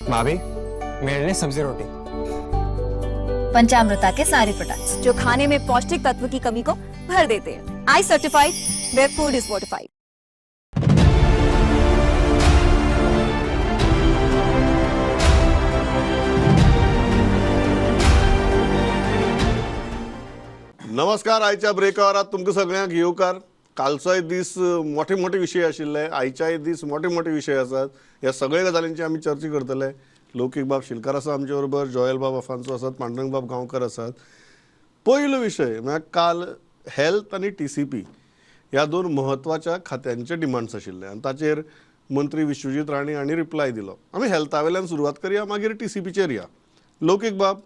भाभी, मेरे लिए सब्जी रोटी। पंचामृता के सारे प्रोडक्ट्स जो खाने में पौष्टिक तत्व की कमी को भर देते हैं। I certified, where food is fortified. नमस्कार. आयच्या ब्रेकावरात तुमकां सगळ्यांक येवकार. कालचोय दीस मोठे मोठे विशय आशिल्ले, आयच्याय दीस मोठे मोठे विशय आसात. ह्या सगळ्या गजालींची आमी चर्चा करतले. लौकीक बाब शिलकार आसा आमचे बरोबर, जोयल बाब अफांसो आसात, पांडुरंग बाब गांवकर आसात. पयलो विशय म्हळ्यार काल हेल्थ आनी TCP ह्या दोन म्हत्वाच्या खात्यांचे डिमांड्स आशिल्ले आनी ताचेर मंत्री विश्वजीत राणे हांणी रिप्लाय दिलो. आमी हेल्था वयल्यान सुरवात करया, मागीर TCPचेर या. लौकीक बाब,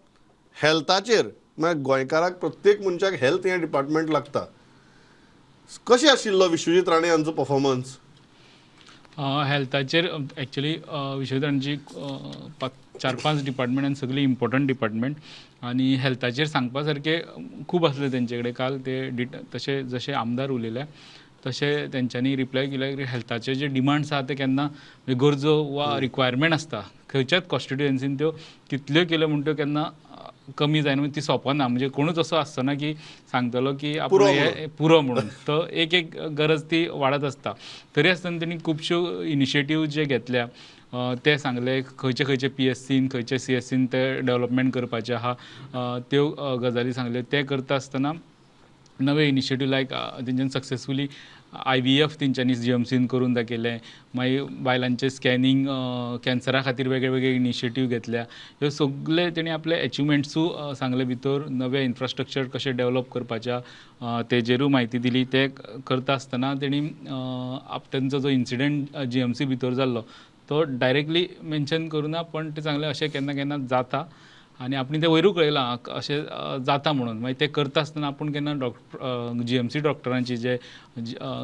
हेल्थाचेर म्हळ्यार गोंयकाराक प्रत्येक मनशाक हेल्थ हें डिपार्टमेंट लागता. कशें आशिल्लो विश्वजीत राणे हांचो परफॉर्मन्स? हेल्थाचेर एक्चुअली विश्वजीत राणेची 4-5 डिपार्टमेंट आनी सगळीं इम्पॉर्टंट डिपार्टमेंट आनी हेल्थाचेर सांगपा सारकें खूब आसलें तेंचे कडेन. काल ते तशें जशे आमदार उलयले तशें तेंच्यांनी रिप्लाय केले की हेल्थाचे जे डिमांड्स आसा ते केन्ना गरजो वा रिक्वायरमेंट आसता खंयच्याच कॉन्स्टिट्युएन्सीन त्यो कितल्यो केल्यो म्हण त्यो केन्ना कमी जायना, म्हणजे ती सोंपना. म्हणजे कोणूच असो आसतना की सांगतलो की आपूण हें पुरो म्हणून, तो एक एक गरज ती वाडत आसता. तरी आसतना तेणी खुबश्यो इनिशिएटीव जे घेतल्या ते सांगले, खंयचे खंयचे PSCन खंयचे CSCन ते डेवलपमेंट करपाचे आहा त्यो गजाली सांगल्यो. ते करता आसतना नवे इनिशिएटीव लायक तेंच्यानी सक्सेसफुली IVF तेंच्यांनी GMCन करून दाखयलें. मागीर बायलांचें स्कॅनिंग, कॅन्सरा खातीर वेगळे वेगळे इनिशिएटीव घेतल्या. ह्यो सगळे तेणी आपले एचिवमेंट्सूय सांगले भितर, नवें इन्फ्रास्ट्रक्चर कशें डेवलप करपाच्या तेजेरूय म्हायती दिली. ते करता आसतना तेणी तेंचो जो इन्सिडंट GMC भितर जाल्लो तो डायरेक्टली मेन्शन करुना, पण ते सांगलें अशें केन्ना केन्ना जाता आनी आपणे तें वयरूय कळयलां अशें जाता म्हणून. मागीर तें करता आसतना आपूण केन्ना GMC डॉक्टरांची जे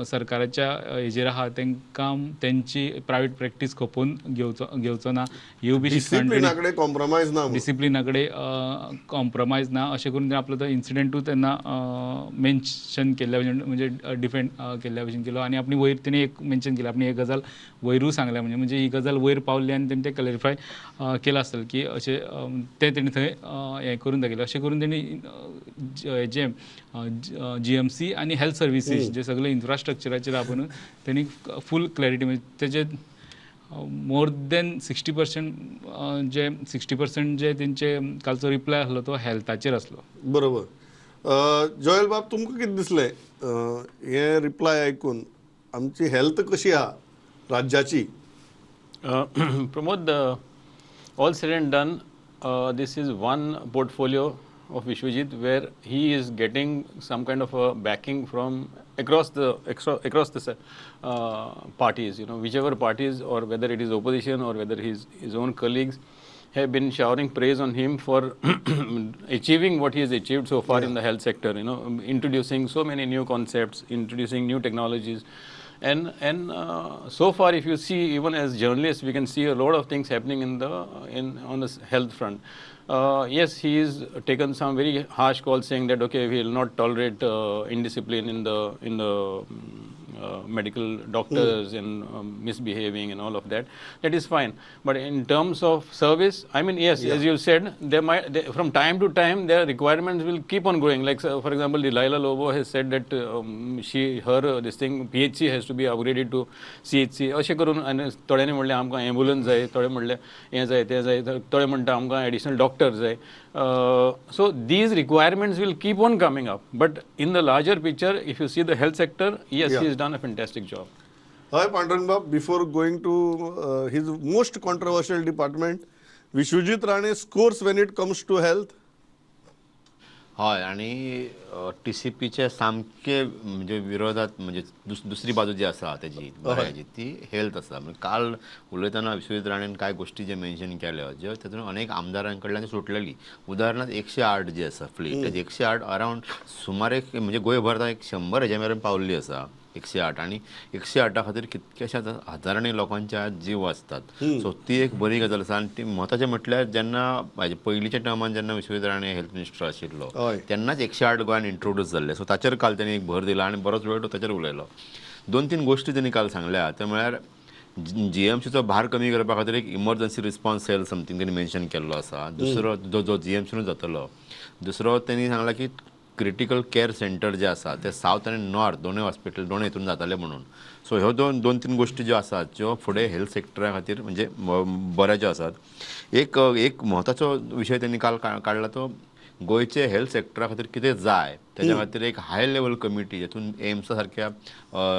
सरकाराच्या हेजेर आहा तेंकां तेंची प्रायवेट प्रॅक्टीस खपोवन घेवचो ना, ह्यो बी डिसिप्लिना कडेन कॉम्प्रोमायज ना, डिसिप्लिना कडेन कॉम्प्रोमायज ना अशें करून आपलो तो इन्सिडंटूय तेन्ना मेन्शन केल्ल्या भशेन, म्हणजे डिफेंड केल्ल्या भशेन केलो. आनी आपणे वयर तेणी एक मेन्शन केलें, आपणे एक गजाल वयरूय सांगल्या, म्हणजे ही गजाल वयर पावली आनी तेणी तें क्लॅरिफाय केलां आसतलें की अशें तें तेणी थंय हें करून दाखयलें. अशें करून तेणी हेजें GMC आनी हेल्थ सर्विसीस जे सगळे इन्फ्रास्ट्रक्चराचेर आपूण तेणी फूल क्लॅरिटी, म्हणजे तेजे मोर देन 60% जे 60% जे तेंचे कालचो रिप्लाय आसलो तो हेल्थाचेर आसलो. बरोबर. जोयल बाब, तुमकां कितें दिसलें हें रिप्लाय आयकून? आमची हेल्थ कशी आहा राज्याची? Pramod, all said and done, this is one portfolio of Vishwajit where he is getting some kind of a backing from across the parties, you know, whichever parties, or whether it is opposition or whether his own colleagues have been showering praise on him for achieving what he has achieved so far in the health sector, you know, introducing so many new concepts, introducing new technologies. And so far, if you see, even as journalists, we can see a lot of things happening on the health front. Yes, he has taken some very harsh calls saying that okay, we will not tolerate indiscipline in the medical doctors and misbehaving and all of that. That is fine. But in terms of service, I mean, yes, as you said, there might from time to time their requirements will keep on growing. Like for example, Delilah Lobo has said that her this thing PHC has to be upgraded to CHC. अशें करून आनी थोड्यांनी म्हणलें आमकां ambulance जाय, थोडे म्हणलें हें जाय तें जाय, थोडे म्हणटा आमकां एडिशनल डॉक्टर जाय. So these requirements will keep on coming up. But in the larger picture, if you see the health sector, yes, he has done a fantastic job. Hi, Pandurang Bab, before going to his most controversial department, Vishwajit Rane scores when it comes to health. हय, आनी TCPच्या सामके म्हणजे विरोधात म्हणजे दुसरी बाजू जी आसा तेजी बऱ्याची ती हेल्थ आसा. म्हणजे काल उलयतना विश्वजीत राणेन कांय गोश्टी जे मेन्शन केल्यो ज्यो तातूंत अनेक आमदारां कडल्यान सुटलेली. उदाहरणार्थ 108 जी आसा फ्लीट, तेजी 108 अरावंड सुमार एक म्हणजे गोंयभर 100 हेज्या मेरेन पावल्ली आसा 108. आनी 108 खातीर कितक्याशाच हजारांनी लोकांचे आज जीव वाचतात. सो ती एक बरी गजाल आसा. आनी ती म्हत्वाचें म्हटल्यार जेन्ना पयलींच्या टर्मान जेन्ना विश्वजीत राणे हेल्थ मिनिस्टर आशिल्लो तेन्नाच 108 गोंयान इंट्रोड्यूस जाल्लें. सो ताचेर काल तेणी एक भर दिला आनी बरोच वेळ तो ताचेर उलयलो. 2-3 गोश्टी तेणी काल सांगल्या ते म्हळ्यार जीएमसीचो भार कमी करपा खातीर एक इमर्जन्सी रिस्पॉन्स सेल समथींग तेणी मेन्शन केल्लो आसा. दुसरो जो जीएमसीनूच जातलो. दुसरो तेणी सांगला की क्रिटिकल केअर सेंटर जे आसा ते सावथ आनी नॉर्थ दोनूय हॉस्पिटल दोनूय हितून जाताले म्हणून. सो ह्यो दोन दोन तीन गोश्टी ज्यो आसात ज्यो फुडें हेल्थ सेक्टरा खातीर म्हणजे बऱ्यो ज्यो आसात. एक एक म्हत्वाचो विशय तेणी काल काडला तो गोंयचे हेल्थ सेक्टरा खातीर कितें जाय तेज्या खातीर एक हाय लेवल कमिटी जेतून एम्सा सारक्या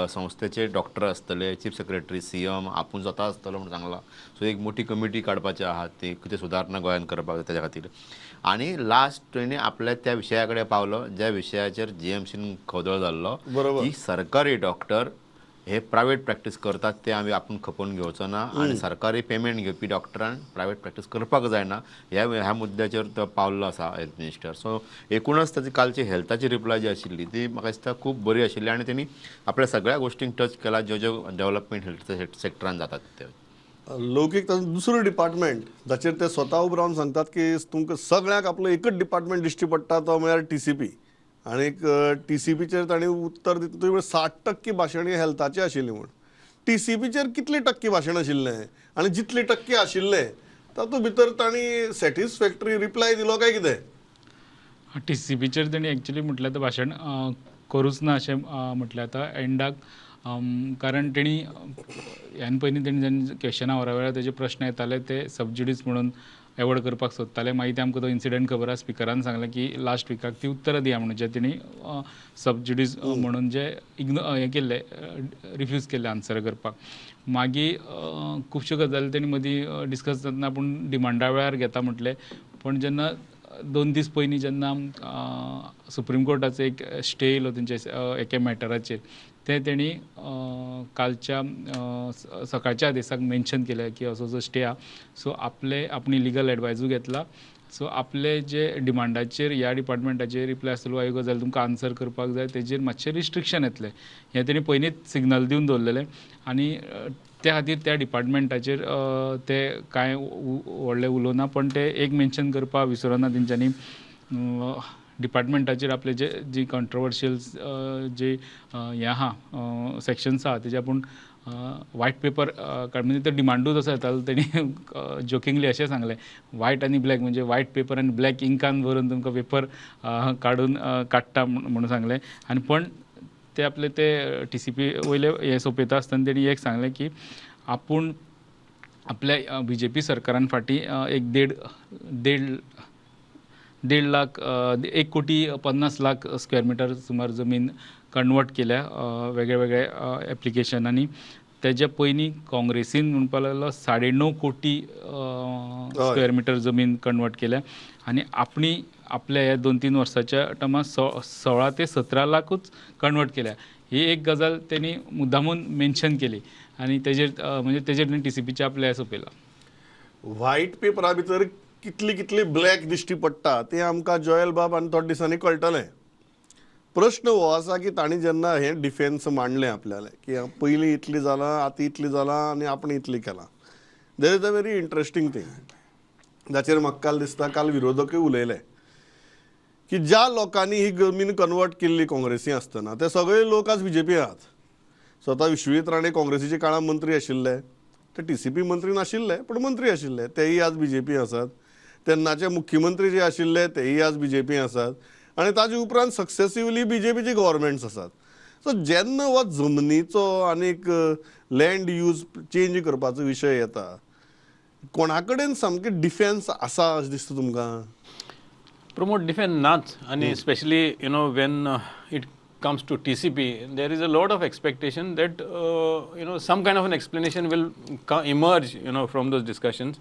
संस्थेचे डॉक्टर आसतले, चीफ सेक्रेटरी, सीएम आपूण स्वता आसतलो म्हणून सांगलां. सो एक मोठी कमिटी काडपाची आहा ती कितें सुदारणा गोंयांत करपाक जाय तेज्या खातीर. आनी लास्ट तेणी आपल्या त्या विशया कडेन पावलो ज्या विशयाचेर जीएमसीन खवदळ जाल्लो की सरकारी डॉक्टर हे प्रायवेट प्रॅक्टीस करतात ते आमी आपूण खपोवन घेवचो ना आनी सरकारी पेमेंट घेवपी डॉक्टरान प्रायवेट प्रॅक्टीस करपाक जायना ह्या मुद्द्याचेर तो पावल्लो आसा हेल्थ मिनिस्टर. सो एकूणच ताची कालची हेल्थाची रिप्लाय जी आशिल्ली ती म्हाका दिसता खूब बरी आशिल्ली आनी तेणी आपल्या सगळ्या गोश्टींक टच केला ज्यो ज्यो डेवलपमेंट हेल्थ सेक्टरान जातात ते. लौकीक ताचो दुसरो डिपार्टमेंट जाचेर ते स्वता उबे रावन सांगतात की तुमकां सगळ्यांक आपलो एकच डिपार्टमेंट दिश्टी पडटा तो म्हळ्यार टीसीपी. आनीक टीसीपीचेर तांणी उत्तर दिता तुवें 60% भाशण हें हेल्थाचें आशिल्लें म्हूण. टीसीपीचेर कितले टक्के भाशण आशिल्लें आनी जितले टक्के आशिल्लें तातूंत भितर तांणी सॅटिस्फॅक्टरी रिप्लाय दिलो काय कितें? टीसीपीचेर तेणी एक्चुली म्हटल्यार आतां भाशण करूच ना अशें म्हटलें आतां एंडाक, कारण तेणी ह्यान पयलीं तेणी जेन्ना क्वेश्चना वरा वेळार तेजे प्रश्न येताले ते सबज्युडीस म्हणून एवॉर्ड करपाक सोदताले. मागीर ते आमकां तो इन्सिडंट खबर आसा, स्पिकरान सांगलें की लास्ट विकाक ती उत्तरां दिया म्हणून जे तेणी सबज्युडीस म्हणून जे हें केल्लें, रिफ्यूज केल्लें आन्सर करपाक. मागीर खुबश्यो गजाली तेणी मदीं डिस्कस जातना आपूण डिमांडा वेळार घेता म्हटलें, पूण जेन्ना 2 दीस पयलीं जेन्ना सुप्रीम कोर्टाचो एक स्टे येयलो तेंच्या एके मॅटराचेर, ते तेणी कालच्या सकाळच्या आदेसाक मेन्शन केलें की असो जो स्टे आहा सो आपले आपणी लिगल एडवायजूय घेतला, सो आपले जे डिमांडाचेर ह्या डिपार्टमेंटाचेर रिप्लाय आसतलो वा गजाल तुमकां आन्सर करपाक जाय तेजेर मातशें रिस्ट्रिक्शन येतलें हें तेणी पयलींच सिग्नल दिवन दवरलेलें. आनी त्या खातीर त्या डिपार्टमेंटाचेर ते कांय व्हडलें उलोवना, पण ते एक मेन्शन करपाक विसरना तेंच्यांनी डिपार्टमेंटाचेर आपले जे जी कॉन्ट्रोवर्शियल जे हें आहा सेक्शन्स आहा तेजे आपूण वायट पेपर काड, म्हणजे ते डिमांडूच असो येतालो तेणी जोकिंगली अशें सांगलें वायट आनी ब्लॅक, म्हणजे वायट पेपर आनी ब्लॅक इंकान बरोवन तुमकां पेपर काडून काडटा म्हणून सांगलें. आनी पण ते आपले ते टीसीपी वयले हें सोंपयता आसतना तेणी एक सांगलें की आपूण आपल्या बीजेपी सरकारान फाटीं एक देड देड देड लाख 1,50,00,000 स्क्वेअर मिटर सुमार जमीन कन्वर्ट केल्या वेगळे वेगळे एप्लिकेशनांनी. तेजे पयलीं काँग्रेसीन म्हणपाक लागलो 9.5 कोटी स्क्वेअर मिटर जमीन कन्वर्ट केल्या आनी आपणी आपल्या ह्या 2-3 वर्साच्या टर्मात 16 ते 17 लाखूच कन्वर्ट केल्या. ही एक गजाल तेणी मुद्दामून मेन्शन केली आनी तेजेर म्हणजे तेजेर तेणी टीसीपीचे आपल्या सोंपयला. व्हायट पेपरा भितर कितली कितली ब्लॅक दिश्टी पडटा तें आमकां जोयल बाब आनी थोड्या दिसांनी कळटलें. प्रश्न हो आसा की तांणी जेन्ना हें डिफेन्स मांडलें आपल्यालें की पयलीं इतली जालां आतां इतली जालां आनी आपण इतली केलां, there is a very interesting thing जाचेर म्हाका काल दिसता काल विरोधकूय उलयले की ज्या लोकांनी ही जमीन कन्वर्ट केल्ली काँग्रेसी आसतना ते सगळे लोक आज बीजेपी आहात. स्वता विश्वजीत राणे काँग्रेसीच्या काळार मंत्री आशिल्ले, ते टीसीपी मंत्री नाशिल्ले पूण मंत्री आशिल्ले, तेय आज बीजेपी आसात. तेन्नाचे मुख्यमंत्री जे आशिल्ले तेय आज बीजेपी आसात आनी ताजे उपरांत सक्सेसिवली बीजेपीची गव्हर्मेंट्स आसात. सो जेन्ना हो जमनीचो आनीक लँड यूज चेंज करपाचो विशय येता कोणा कडेन सामकें डिफेन्स आसा अशें दिसता तुमकां? प्रमोट डिफेन्स नाच, आनी specially you know when it comes to TCP, there is a lot of expectation that you know some kind of an explanation will emerge, you know, from those discussions.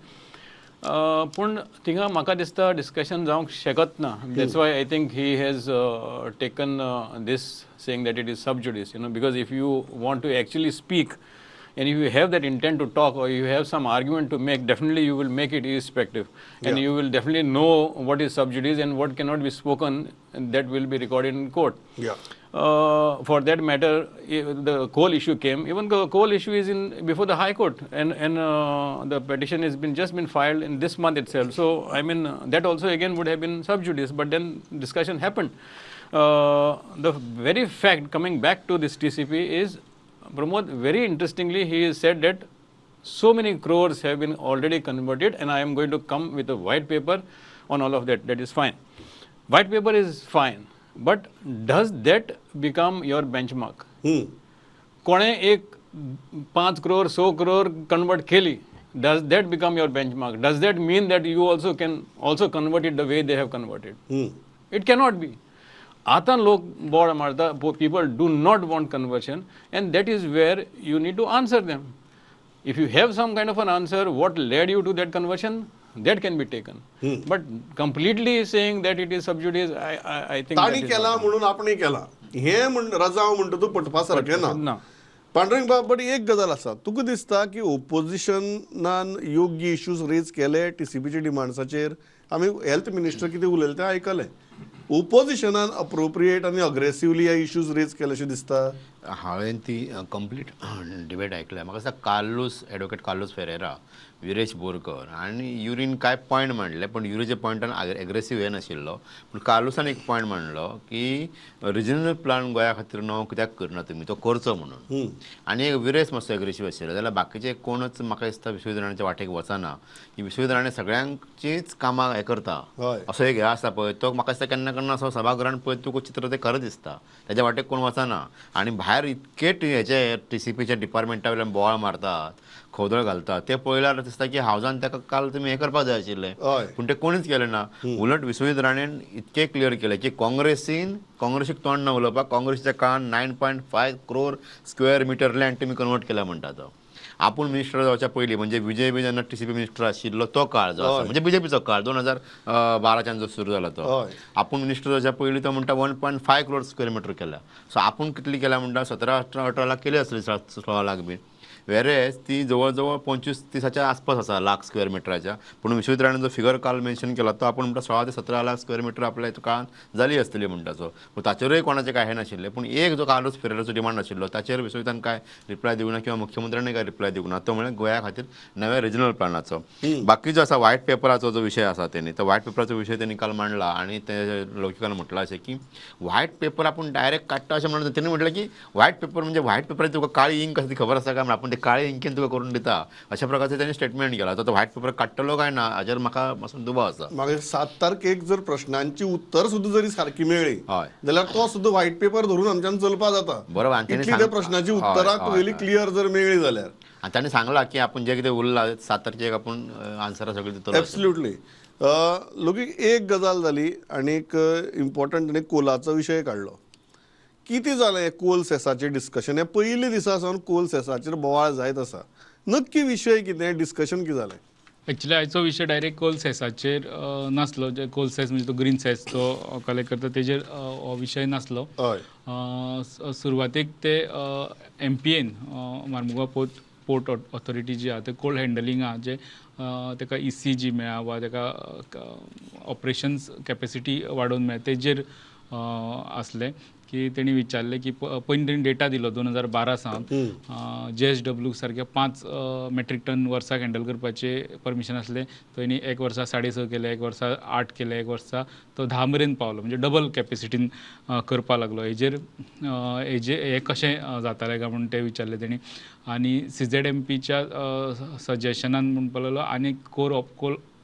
पूण थिंगा म्हाका दिसता discussion जावंक शकत ना. That's why I think he has taken this saying that it is sub judice, you know, because if you want to actually speak and if you have that intent to talk or you have some argument to make, definitely you will make it irrespective. And you will definitely know what is sub judice and what cannot be spoken, and that will be recorded in court. For that matter, the coal issue came. Even the coal issue is in before the High Court, and the petition has been just been filed in this month itself. So I mean that also again would have been sub judice, but then discussion happened. The very fact coming back to this TCP is, Pramod, very interestingly, he said that So many crores have been already converted and I am going to come with a white paper on all of that. That is fine. White paper is fine, but does that become your benchmark? कोणे एक 5 crore 100 crore convert केली, does that become your benchmark? Does that mean that you also can also convert it the way they have converted? It cannot be. आतां लोक बोड मारता, people do not want conversion, and that is where you need to answer them. If you have some kind of an answer what led you to that conversion, that can be taken. But completely saying that it is sub judice, I think तांणी केला म्हणून आपणे केला हे म्हण रजाव म्हणटा तूं पटपा सारकें ना. पांडुरंग बाब, बट एक गजाल आसा, तुका दिसता की ओपोजिशनान योग्य इश्यूज रेज केले टीसीपीच्या डिमांड्साचेर? आमी हेल्थ मिनिस्टर कितें उलयले तें आयकलें. ओपोजिशनान अप्रोप्रिएट आनी अग्रेसिवली हे इश्यूज रेज केले अशें दिसता? हांवें ती कंप्लीट डिबेट आयकल्या. म्हाका दिसता कार्लूस, एडवोकेट कार्लूस फेरेरा, विरेश बोरकर आनी युरीन कांय पॉयंट मांडले, पूण युरीच्या पॉयंटान एग्रेसीव हे नाशिल्लो. पूण कार्लूसान एक पॉयंट मांडलो की रिजनल प्लान गोंया खातीर न्हू कित्याक करना तुमी, तो करचो म्हणून. आनी एक विरेश मातसो एग्रेसीव आशिल्लो, जाल्यार बाकीचे कोणच म्हाका दिसता विश्वजीत राणेच्या वाटेक वचना. की विश्वजीत राणे सगळ्यांचीच कामां हें करता असो एक हें आसा पळय, तो म्हाका दिसता केन्ना केन्ना असो सभाघरान पळय तुका चित्र तें खरें दिसता, तेज्या वाटेक कोण वचना. आनी भायर इतके हेचे टीसीपीच्या डिपार्टमेंटा वयल्यान बोवाळ मारतात, खवदळ घालतात, ते पळयल्यार दिसता की हावजान ताका काल तुमी हें करपाक जाय आशिल्लें, पूण तें कोणीच केलें ना. उलट विश्वजीत राणेन इतकें क्लियर केलें की काँग्रेसीन काँग्रेसीक तोंड ना उलोवपाक, काँग्रेसीच्या काळान 9.5 क्रोर स्क्वेअर मिटर लँड तुमी कन्वर्ट केला म्हणटा तो. आपूण मिनिस्टर जावच्या पयलीं, म्हणजे विजय बी जेन्ना टीसीपी मिनिस्टर आशिल्लो तो काळ जो आसा, म्हणजे बीजेपीचो काळ 2012च्यान जो सुरू जाला तो, आपूण मिनिस्टर जावच्या पयलीं तो म्हणटा 1.5 क्रोर स्क्वेअर मिटर केला. सो आपूण कितली केला म्हणटा, 17-18 लाख केली आसली, 16 लाख बीन, वेरेज ती जवळ जवळ 25-30च्या आसपास आसा लाख स्क्वेअर मिटराच्या. पूण विश्वजीत राणेन जो फिगर काल मेन्शन केला तो आपूण म्हणटा 16 ते 17 लाख स्क्वेअर मिटर आपल्या काळान जाली आसतली म्हणटा. सो पूण ताचेरूय कोणाचें कांय हें नाशिल्लें. पूण एक जो कार्लूस फेरेराचो डिमांड आशिल्लो ताचेर विश्वजितान कांय रिप्लाय दिवंक ना किंवा मुख्यमंत्र्यांनी कांय रिप्लाय दिवंक ना, तो म्हळ्यार गोंया खातीर नव्या रिजनल प्लानाचो. बाकी जो आसा व्हायट पेपराचो जो विशय आसा तेणी, तो व्हायट पेपराचो विशय तेणी काल मांडला आनी ते लौकिकान म्हटलां अशें की व्हायट पेपर आपूण डायरेक्ट काडटा अशें म्हणून तेणी म्हटलें की व्हायट पेपर म्हणजे व्हायट पेपराची तुका काळी इंक आसा ती खबर आसा काय, म्हण आपूण ते काळे इंकेन तुका करून दिता अशा प्रकारचे त्यांनी स्टेटमेंट केला. तो व्हायट पेपर काडटलो काय ना हाजेर म्हाका मातसो दुबाव आसा. मागीर 7 तारखेक जर प्रश्नांची उत्तर सुद्दां जरी सारकी मेळ्ळी जाल्यार तो सुद्दां व्हायट पेपर धरून आमच्यान चलपा जाता. बरोबर, इतली प्रश्नाची उत्तरां तुगेली क्लियर जर मेळ्ळी जाल्यार. आनी ताणें सांगलां की आपूण जें कितें उरलां 7 तारखेक आपूण आन्सरां सगळीं दितलो. एब्सल्युटली. लोकीक एक गजाल जाली आनी एक इम्पॉर्टंट आनी कोलाचो विशय काडलो. कितें जालें कोल सेसाचें डिस्कशन? हें पयले दिसा सावन कोल सेसाचेर बोवाळ जायत आसा. नक्की विशय कितें, डिस्कशन कितें जालें? एक्चुअली आयचो विशय डायरेक्ट कोल सेसाचेर नासलो. जे कोल सेस म्हणजे तो ग्रीन सेस तो कलेक्ट करता तेजेर हो विशय नासलो. सुरवातेक ते MPN Mormugao port authority जी आहा ते कोल हँडलिंग आहा जे ताका ECG मेळ्ळा वा ताका ऑपरेशन्स कॅपेसिटी वाडोवन मेळ्ळा तेजेर आसलें की तेणी विचारलें की पयलीं तेणी डेटा दिलो 2012 सावन JSW सारक्या 5 मेट्रीक टन वर्साक हँडल करपाचें परमिशन आसलें. तेणी एक वर्सा 6.5 केलें, एक वर्सा 8 केलें, एक वर्सा तो 10 मेरेन पावलो, म्हणजे डबल कॅपेसिटीन करपाक लागलो. हेजेर हेजे हें कशें जातालें काय म्हूण तें विचारलें तेणी. आनी CZMPच्या सजेशनान म्हणपाक लागलो आनी कोल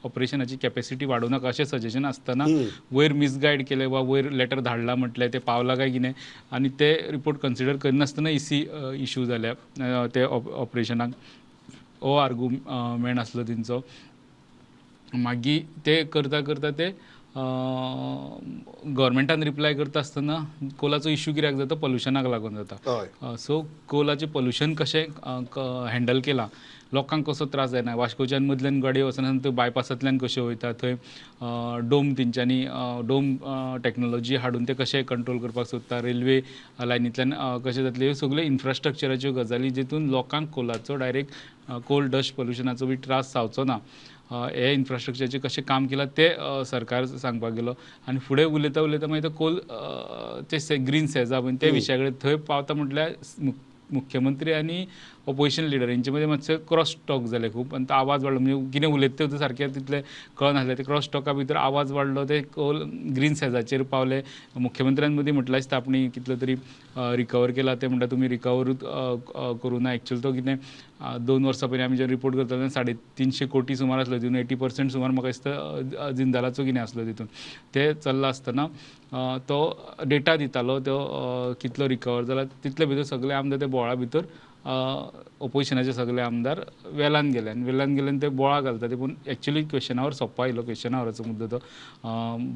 ऑपरेशनाची कॅपेसिटी वाडोवं नाका अशें सजेशन आसतना वयर मिसगायड केलें वा वयर लेटर धाडलां म्हटलें तें पावलां काय कितें आनी ते रिपोर्ट कन्सिडर करिनासतना EC issue जाल्या ते ऑपरेशनाक. हो आर्गुमेंट आसलो तेंचो. मागीर ते करता करता ते गव्हर्मेंटान रिप्लाय करता आसतना कोलाचो इश्यू कित्याक जाता, पोल्युशनाक लागून जाता. सो कोलाचें पोल्युशन कशें हँडल केलां, लोकांक कसो त्रास जायना, वास्कोच्यान मदल्यान गाडयो वचना थंय बायपासांतल्यान कश्यो वयता, थंय डोम तेंच्यांनी डोम टॅक्नोलॉजी हाडून ते कशें कंट्रोल करपाक सोदता, रेल्वे लायनींतल्यान कशें जातलें, ह्यो सगल्यो इन्फ्रास्ट्रक्चराच्यो गजाली जितून लोकांक कोलाचो डायरेक्ट कोल डस्ट पोल्युशनाचो बी त्रास जावचो ना हे इन्फ्रास्ट्रक्चराचेर कशें काम केलां तें सरकार सांगपाक गेलो. आनी फुडें उलयता उलयता मागीर तो कोल ते ग्रीन सेजा पळय त्या विशया कडेन थंय पावता म्हटल्यार मुख्यमंत्री आनी ओपोजिशन लिडर हेंचे मदीं मातशें क्रॉस टॉक जालें खूब आनी तो आवाज वाडलो, म्हणजे कितें उलयता तें सारकें तितलें कळनासलें. ते क्रॉस टॉका भितर आवाज वाडलो, ते कोल ग्रीन सेजाचेर पावले. मुख्यमंत्र्यान मदीं म्हटलां दिसता आपणी कितलो तरी रिकवर केला, ते म्हणटा तुमी रिकवरूच करूं ना. एक्चुअली तो कितें 2 वर्सां पयलीं आमी जेन्ना रिपोर्ट करताले तेन्ना 350 कोटी सुमार आसलो, तितून 80% सुमार म्हाका दिसता जिंदालाचो कितें आसलो. तितून ते चल्लां आसतना तो डेटा दितालो, तो कितलो रिकवर जाला तितले भितर सगळे आमदार ते बोळा भितर ओपोजिशनाचे सगळे आमदार वेलान गेले आनी वेलान गेले आनी ते बोळा घालता ते. पूण एक्चुअली क्वेश्चन our सोंपपा आयलो, क्वेश्चन आवराचो मुद्दो तो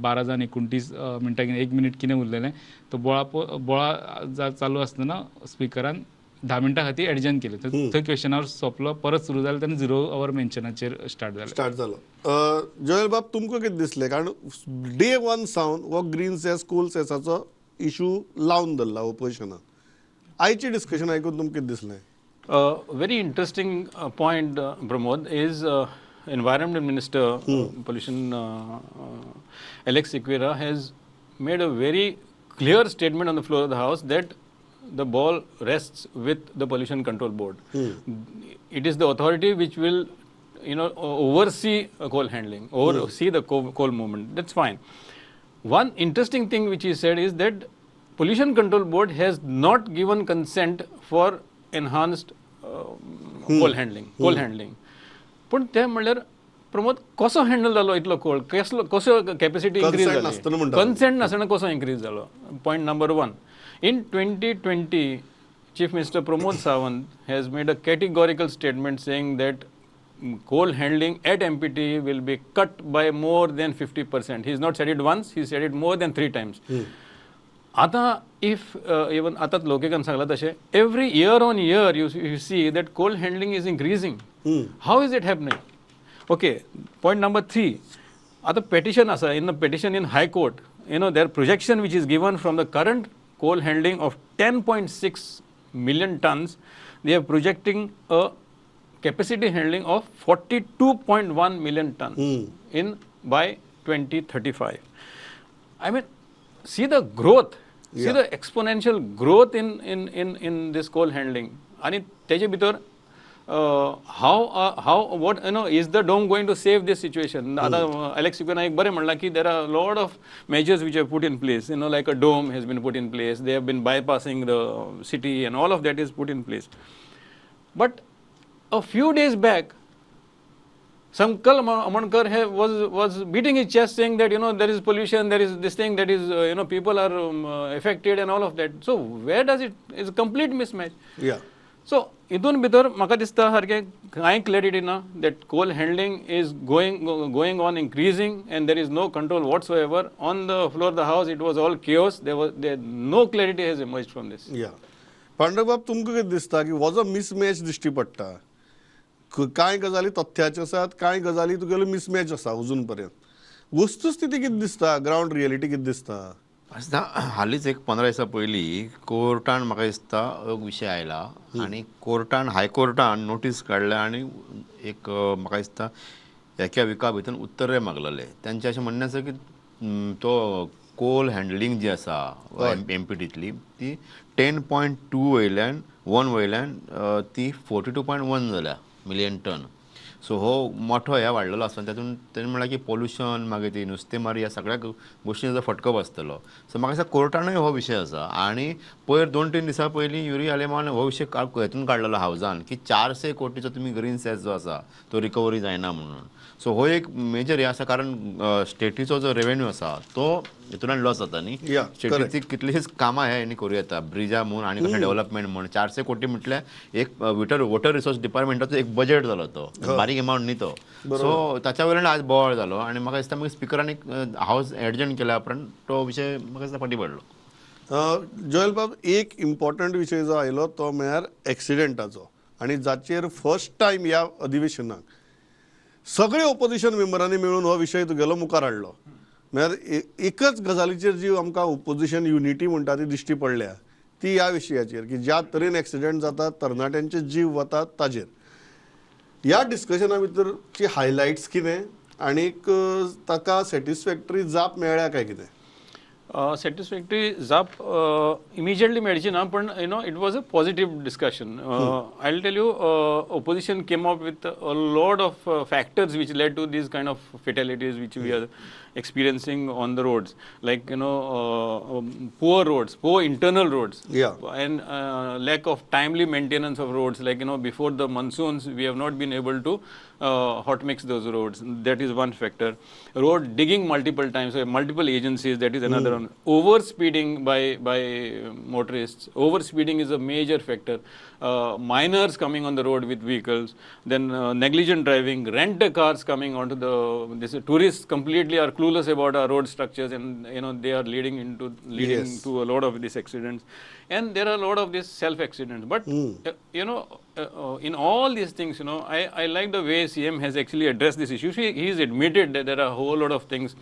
12:29 कितें 1 मिनीट कितें उरलेलें. तो बोळा बोळा चालू आसतना स्पिकरान 10 मिनटां खातीर एडजर्न केलें, थंय क्वेश्चन our सोंपलो, परत सुरू जालें तेन्ना 0 our मेन्शनाचेर स्टार्ट जालो. जोएल बाब, तुमकां कितें दिसलें? कारण डे वन सावन हो ग्रीन सेस कोल सेसाचो इशू लावन धरला ओपोजिशनान. आयची डिस्कशन आयकून तुमकां कितें दिसलें? Very interesting point, Pramod, is Environment Minister, Pollution, Alex Sequeira has made a very clear statement on the floor of the House that the ball rests with the Pollution Control Board. It is the authority which will, you know, oversee coal handling, oversee the coal movement. That's fine. One interesting thing which he said is that Pollution Control Board has not given consent for enhanced coal handling. Coal handling. पण ते म्हणल्यार प्रमोद कसो handle जालो इतलो कोल, कसलो कसो capacity increase जाली, consent नासतना कसो इन्क्रीज जालो? Point number 1. In 2020, Chief Minister Pramod Sawant has made a categorical statement saying that coal handling at MPT will be cut by more than 50%. He has not said it once, he said it more than 3 times. आता if even आता लोकेकान सांगला तशें, every year on year you see that coal handling is increasing. How is it happening? Okay, point number 3. आता petition आसा, in the petition in High Court, you know, their projection which is given from the current coal handling of 10.6 million tons, they are projecting a capacity handling of 42.1 million tons in by 2035. I mean, see the growth, see the exponential growth in this coal handling. And teje bhitar, how what, you know, is the dome going to save this situation? Alex Sequeira ek bare म्हणला ki there are a lot of measures which are put in place, you know, like a dome has been put in place, they have been bypassing the city and all of that is put in place. But a few days back, Sankalp Amonkar was beating his chest saying that, you know, there is pollution, there is this thing, that is, you know, people are affected and all of that. So where does it, it's a complete mismatch. Yeah. So, इतून भितर म्हाका दिसता सारकें कांय clarity ना that coal handling is going on increasing and there is no control whatsoever. On the floor of the house it was all chaos, there was no clarity has emerged from this. या पांडुरंग बाब, तुमकां कितें दिसता की हो जो mismatch दिश्टी पडटा, कांय गजाली तथ्याच्यो आसात, कांय गजाली तुगेलो मिसमॅच आसा अजून पर्यंत, वस्तुस्थिती कितें दिसता, ग्रावंड रियलिटी कितें दिसता? आसता हालींच एक 15 दिसां पयलीं कोर्टान म्हाका दिसता एक विशय आयला आनी कोर्टान हायकोर्टान नोटीस काडल्या आनी एक म्हाका दिसता एका विका भितर उत्तरय मागलेलें. तांचें अशें म्हणणें आसा की तो कोल हँडलिंग जी आसा एमपीटींतली ती 10.2 वयल्यान 1 वयल्यान ती 42.1 जाल्या मिलियन टन. सो हो मोठो हे वाडलेलो आसा तातूंत तेणें म्हणलां की पोल्युशन मागीर ती नुस्तेमारी ह्या सगळ्या गोश्टींचो फटको बसतलो. सो म्हाका दिसता कोर्टानूय हो विशय आसा. आनी पयर 2-3 दिसां पयलीं युरी आलेमान हो विशय हेतून काडलेलो हावजान की 400 कोटीचो तुमी ग्रीन सेस जो आसा तो रिकवरी जायना म्हणून. सो हो एक मेजर हें आसा कारण स्टेटीचो जो रेवेन्यू आसा तो हितूंतल्यान लॉस जाता न्ही. स्टेटीची कितलीशीच कामां हे करूं येता, ब्रिजां म्हूण आनी कशें डेव्हलपमेंट म्हूण. 400 कोटी म्हटल्यार एक वॉटर रिसोर्स डिपार्टमेंटाचो एक बजेट जालो, तो बारीक अमावंट न्ही तो. सो ताच्या वयल्यान आज बोवाळ जालो आनी म्हाका दिसता मागीर स्पिकरान एक हावज एडजर्न केल्या उपरांत तो विशय म्हाका दिसता फाटीं पडलो. जोएल बाब, एक इम्पॉर्टंट विशय जो आयलो तो म्हळ्यार एक्सिडेंटाचो, आनी जाचेर फर्स्ट टायम ह्या अधिवेशनाक सगळे ओपोजिशन मेंबरांनी मेळून हो विशय तुगेलो मुखार हाडलो. म्हळ्यार एकच गजालीचेर जी आमकां ओपोजिशन युनिटी म्हणटा ती दिश्टी पडल्या ती ह्या विशयाचेर की ज्या तरेन एक्सिडेंट जातात, तरणाट्यांचे जीव वतात ताजेर. ह्या डिस्कशना भितरची हायलायट्स कितें आनीक ताका सॅटिस्फॅक्टरी जाप मेळ्ळ्या काय कितें? सॅटिस्फॅक्टरी जाप इमिजिएटली मेळची ना, पण it was a positive discussion. I will tell you, opposition came up with a lot of factors which led to these kind of fatalities which we are experiencing on the roads, like poor roads, poor internal roads, and lack of timely maintenance of roads, like before the monsoons we have not been able to hot mix those roads. That is one factor. Road digging multiple times, so multiple agencies, that is another one. Over speeding by motorists, over speeding is a major factor. Minors coming on the road with vehicles, then negligent driving, rent a cars coming onto the this tourists completely are clueless about our road structures, and they are leading to a lot of these accidents, and there are a lot of these self accidents. But in all these things, I like the way CM has actually addressed this issue. He has admitted that there are a whole lot of things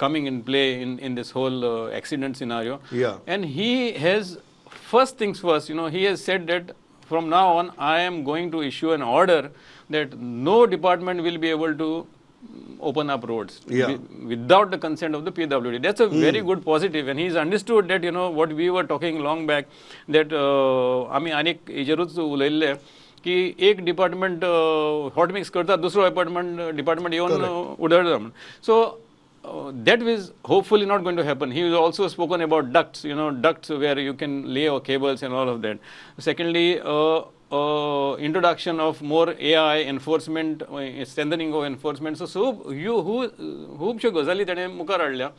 coming in play in this whole accident scenario. And he has, first things first, he has said that from now on, I am going to issue an order that no department will be able to open up roads without the consent of the PWD. That's a very good positive, and he's understood that what we were talking long back, that आमी आनीक हेजेरूच उलयल्ले की एक department hot mix करता, दुसरो department येवन उडयता म्हण. So that is hopefully not going to happen. He has also spoken about ducts, ducts where you can lay your cables and all of that. Secondly, introduction of more AI enforcement, strengthening of enforcement. So you who खुबश्यो गजाली ताणें मुखार हाडल्या,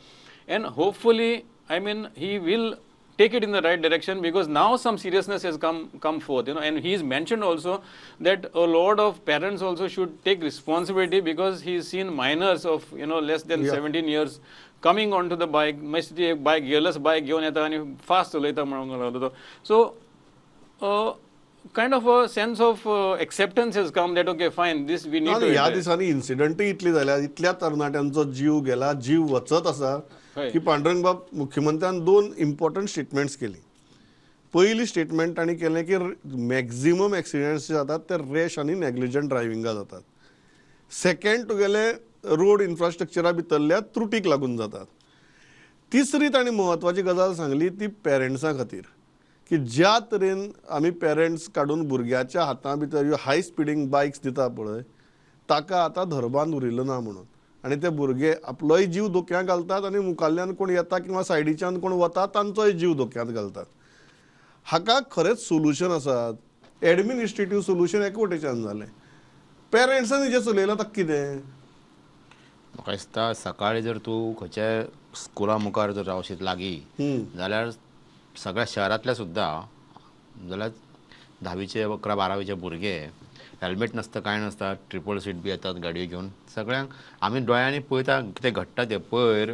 and hopefully, I mean, he will take it in the right direction, because now some seriousness has come forth, and he's mentioned also that a lot of parents also should take responsibility, because he's seen minors of less than 17 years coming onto the bike, मातशी ती एक बायक gearless बायक घेवन येता आनी fast चलयता म्हणूंक लागलो तो. So kind of a sense of acceptance has come that okay, fine, this we need to ह्या address. दिसांनी इन्सिडंटय इतली जाल्या, इतल्या तरणाट्यांचो जीव गेला, जीव वचत आसा की पांडुरंग बाब, मुख्यमंत्र्यान दोन इम्पॉर्टंट स्टेटमेंट्स केली. पयली स्टेटमेंट तांणी केलें की मॅक्झिमम एक्सिडंट्स जे जातात ते रॅश आनी नेग्लिजंट ड्रायव्हिंगा जातात. सेकंड, तुगेले रोड इन्फ्रास्ट्रक्चरा भितरल्या त्रुटीक लागून जातात. तिसरी तांणी म्हत्वाची गजाल सांगली ती पेरंट्सां खातीर, की ज्या तरेन आमी पेरंट्स काडून भुरग्याच्या हाता भितर ह्यो हाय स्पिडींग बायक्स दिता पळय, ताका आतां धरबांद उरिल्लो ना म्हणून, आनी ते भुरगे आपलोय जीव धोक्यांत घालतात आनी मुखाल्ल्यान कोण येता किंवा सायडीच्यान कोण वता तांचोय जीव धोक्यांत घालतात. हाका खरेंच सोल्युशन आसात? एडमिनिस्ट्रेटीव सोल्युशन एके वटेच्यान जालें, पेरंट्सांनी जें चलयलां ताका कितें? म्हाका दिसता सकाळी जर तूं खंयच्याय स्कुला मुखार जर रावशीत लागीं जाल्यार सगळ्या शहरांतल्या सुद्दां जाल्यार 10वीचे 11 12वीचे भुरगे हेल्मेट नासता, कांय नासता, ट्रिपल सीट बी येतात गाडयो घेवन, सगळ्यांक आमी दोळ्यांनी पळयता कितें घडटा तें. पयर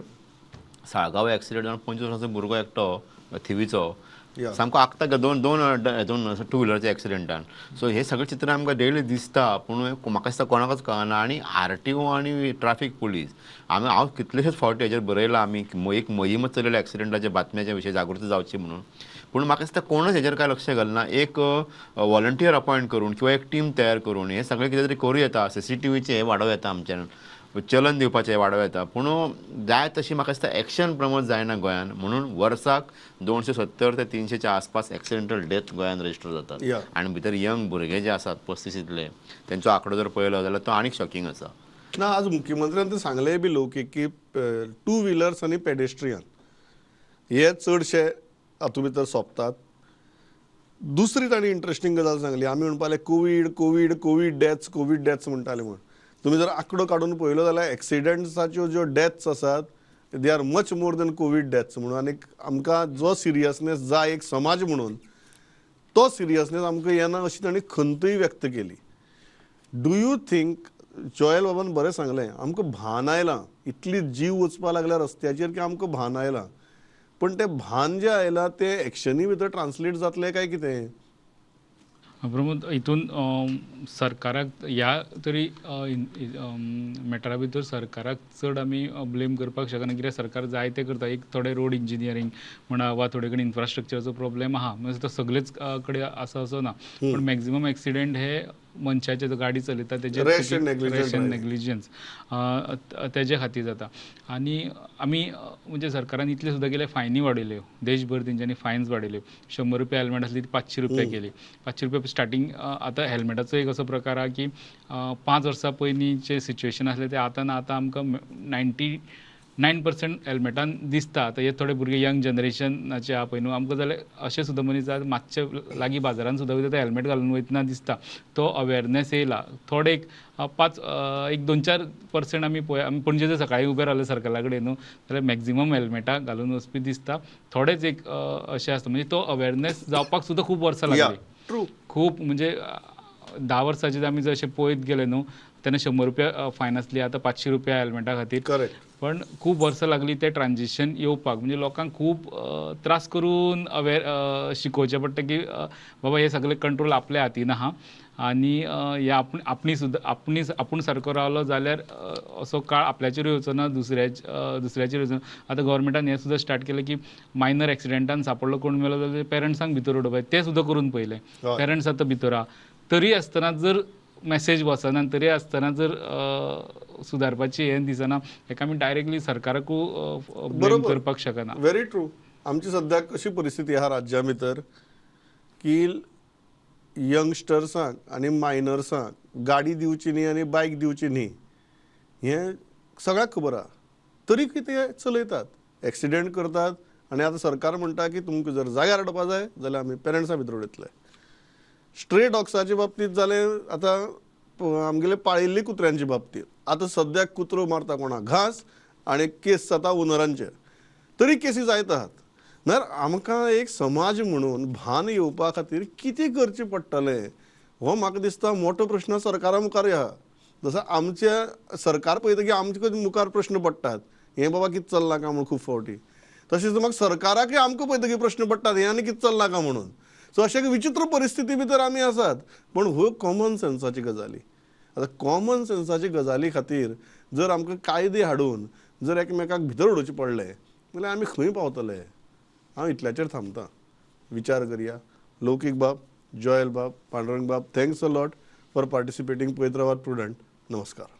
साळगांव एक्सिडंट जावन 25 वर्सांचो भुरगो एकटो थिवीचो सामको आखता दोन दोन दोन टू व्हिलरच्या एक्सिडंटान. सो हे सगळें चित्र आमकां डेली दिसता, पूण म्हाका दिसता कोणाकच कळना. आनी RTO आनी ट्राफीक पुलीस, आमी हांव कितलेशेच फावटी हेजेर बरयलां, आमी एक मोहीमच चलयल्या एक्सिडंटाच्या बातम्याच्या विशयी जागृती जावची म्हणून, पूण म्हाका दिसता कोणच हेजेर कांय लक्ष घालना. एक वॉलंटियर अपॉयंट करून किंवा एक टीम तयार करून हें सगळें कितें तरी करूं येता. CCTVचें हें वाडोवं येता, आमच्यान चलन दिवपाचें वाडोवं येता, पूण जाय तशी म्हाका दिसता एक्शन प्रमोट जायना गोंयान. म्हणून वर्साक 270 ते 300च्या आसपास एक्सिडेंटल डेथ गोंयान रजिस्टर जातात, आनी भितर यंग भुरगे जे आसात 35 तेंचो आंकडो जर पळयलो जाल्यार तो आनीक शॉकिंग आसा. ना, आज मुख्यमंत्र्यान ते सांगलें बी लौकीक की टू व्हिलर्स आनी पेडेस्ट्रियन हे चडशे हातूंत भितर सोंपतात. दुसरी तांणी इंट्रस्टींग गजाल सांगली, आमी म्हणपाले covid covid covid deaths covid deaths म्हणटाले म्हूण, तुमी जर आंकडो काडून पळयलो जाल्यार एक्सिडंट्साच्यो ज्यो डेथ्स आसात they are much more than covid deaths म्हणून. आनी आमकां जो सिरियसनेस जाय एक समाज म्हणून, तो सिरियसनेस आमकां येना अशी तांणी खंतूय व्यक्त केली. Do you think, Joel बाबान बरें सांगलें, आमकां भान आयलां, इतली जीव वचपा लागल्या रस्त्याचेर की आमकां भान आयलां, पण तें भान जें आयलां तें एक्शनी भितर ट्रान्सलेट जातलें काय कितें? प्रमोद, हितून सरकाराक ह्या तरी मॅटरा भितर सरकाराक चड आमी ब्लेम करपाक शकना, कित्याक सरकार जाय तें करता. एक थोडे रोड इंजिनियरींग म्हणा वा थोडे कडेन इन्फ्रास्ट्रक्चराचो प्रॉब्लेम आहा, म्हणजे तो सगळेच कडेन आसा असो ना, पूण मॅक्झिमम एक्सिडेंट हे मनशाचे जो गाडी चलयता तेजे Rash and negligent rash and driving. Negligence तेजे खातीर जाता. आनी आमी म्हणजे सरकारान इतलें सुद्दां केलें, फायनी वाडयल्यो देशभर, तेंच्यांनी फायन्स वाडयल्यो. 100 रुपया हेल्मेट आसली ती 500 रुपया केली, 500 रुपया स्टार्टींग. आतां हेल्मेटाचो एक असो प्रकार आहा की 5 वर्सां पयलींचें सिच्युएशन आसलें तें आतां ना. आतां आमकां 99% हेल्मेटान दिसता. आतां हे थोडे भुरगे यंग जनरेशनाचे आहा पळय न्हू, आमकां जाल्यार अशें सुद्दां मनीस आज मातशे लागीं बाजारान सुद्दां वयता ते हेल्मेट घालून वयतना दिसता. तो अवेरनेस येयला थोडे एक 5 एक 2-4% आमी पळय. आमी पणजे जर सकाळीं उबे रावले सर्कला कडेन न्हू जाल्यार मॅक्झिमम हेल्मेटां घालून वचपी दिसता. थोडेच एक अशें आसता, म्हणजे तो अवेरनेस जावपाक सुद्दां खूब वर्सां लागली. ट्रू. खूब म्हणजे 10 वर्सांचे आमी जर अशें पळयत गेले न्हू तेन्ना 100 रुपया फायन आसली, आतां 500 रुपया हेल्मेटा खातीर. करेक्ट. पण खूब वर्सां लागली ते ट्रान्जिशन येवपाक. म्हणजे लोकांक खूब त्रास करून अवेर शिकोवचें पडटा की बाबा हे सगळे कंट्रोल आपल्या हातीन आहा आनी हे आपूण आपणी सुद्दां आपणी आपूण सारको रावलो जाल्यार असो काळ आपल्याचेरूय येवचो ना, दुसऱ्याचेर येवचो ना. आतां गव्हर्मेंटान हें सुद्दां स्टार्ट केलें की मायनर एक्सिडेंटान सापडलो कोण मेलो जाल्यार पेरंट्सांक भितर उडोवपाक, तें सुद्दां करून पळयलें. पेरंट्स आतां भितर आहा तरी आसतना जर मॅसेज वचना, तरी आसतना जर सुदारपाची हें दिसना, हेका आमी डायरेक्टली सरकाराकूय ब्लेम करपाक शकना. Very true. आमची सद्याक अशी परिस्थिती आहा राज्या भितर की यंगस्टर्सांक आनी मायनर्सांक गाडी दिवची न्ही आनी बायक दिवची न्ही हें सगळ्याक खबर आहा, तरी कितें चलयतात, एक्सिडेंट करतात. आनी आतां सरकार म्हणटा की तुमकां जर जाग्यार हाडपा जाय जाल्यार आमी पेरंट्सां भितर उडयतले. स्ट्रे डॉग्साचे बाबतींत जालें, आतां आमगेले पाळिल्ली कुत्र्यांचे बाबतींत आतां सद्याक कुत्रो मारता कोणाक घांस आनी केस जाता ओनरांचेर, तरी केसी जायत आहात. म्हळ्यार आमकां एक समाज म्हणून भान येवपा खातीर कितें करचें पडटलें हो म्हाका दिसता मोठो प्रश्न सरकारा मुखार आहा. जसो आमच्या सरकार पळयता की आमचे मुखार प्रश्न पडटात हें बाबा कितें चल्लां काय म्हणून खूब फावटी, तशेंच म्हाका सरकाराकय आमकां पळयता की प्रश्न पडटात हें आनी कितें चल्लां काय म्हणून. सो अशे विचित्र परिस्थिती भितर आमी आसात. पूण ह्यो कॉमन सेन्साची गजाली, आतां कॉमन सेन्साची गजाली खातीर जर आमकां कायदे हाडून जर एकमेकाक भितर उडोवचें पडलें जाल्यार आमी खंय पावतले? हांव इतल्याचेर थांबता. विचार करया. लौकीक बाब, जॉयल बाब, पांडुरंग बाब, thanks a lot for participating. पळयत रावात प्रुडंट. नमस्कार.